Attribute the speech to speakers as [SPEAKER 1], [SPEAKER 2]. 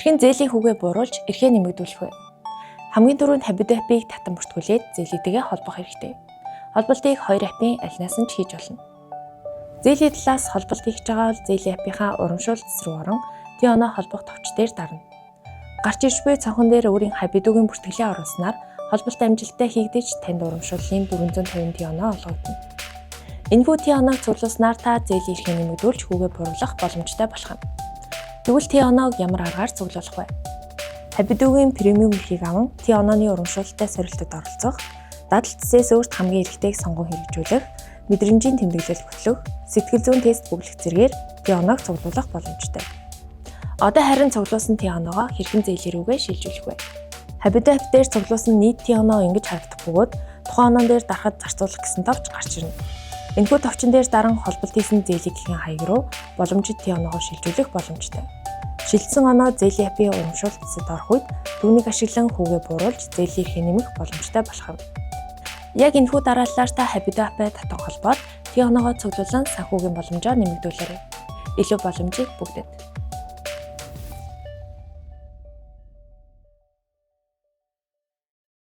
[SPEAKER 1] Хэрхэн зээлийн хүүгээ бууруулж эрхээ нэмэгдүүлэх вэ? Хамгийн түрүүнд Habito app-ыг татан бүртгүүлээд зээлийтэйгээ холбох хэрэгтэй. Холболтыг хоёр app-ын альнаас нь ч хийж болно. Зээлийн талаас холболт хийж байгаа бол зээлийн app-ийнхаа урамшуулт рүү орон T оноо холбох товч дээр дарна. Гарч ирж буй цонхон дээр өөрийн Habito-гийн бүртгэлээ оруулснаар холболт амжилттай хийгдэж, танд урамшууллын 450 T оноо олгогдоно. Энэхүү T оноог цуглуулснаар та зээлийн эрхээ нэмэгдүүлж, хүүгээ бууруулах боломжтой болох юм. Тэгвэл T оноог ямар аргаар цуглуулах вэ? Habito-гийн premium эрхийг аван T онооны урамшуулалтай сорилтод оролцох, дадал цэсээс өөрт хамгийн эрэхтэйг сонгон хэрэгжүүлэх, мэдрэмжийн тэмдэглэл хөтлөх, сэтгэл зүйн тест бөглөх зэргээр T оноог цуглуулах боломжтой. Одоо харин цуглуулсан T оноогоо хэрхэн зээлээ рүүгээ шилжүүлэх вэ? Habito app дээр цуглуулсан нийт T оноо ингэж харагдах бөгөөд тухайн оноон дээр дарахад зарцуулах гэсэн товч гарч ирнэ. Энэхүү товчон дээр даран холболт хийсэн зээлийнхээ хаяг руу боломжит T оноогоо шилжүүлэх боломжтой. Шилжсэн оноо зээлийн app-ийн урамшуулт цэсэд орох үед түүнийг ашиглан хүүгээ бууруулж, зээлийн эрхээ нэмэх боломжтой болох юм. Яг энэхүү дарааллаар та Habito app-аа татан холбоод T оноогоо цуглуулан санхүүгийн боломжоо нэмэгдүүлээрэй. Илүү боломжийг бүгдэд.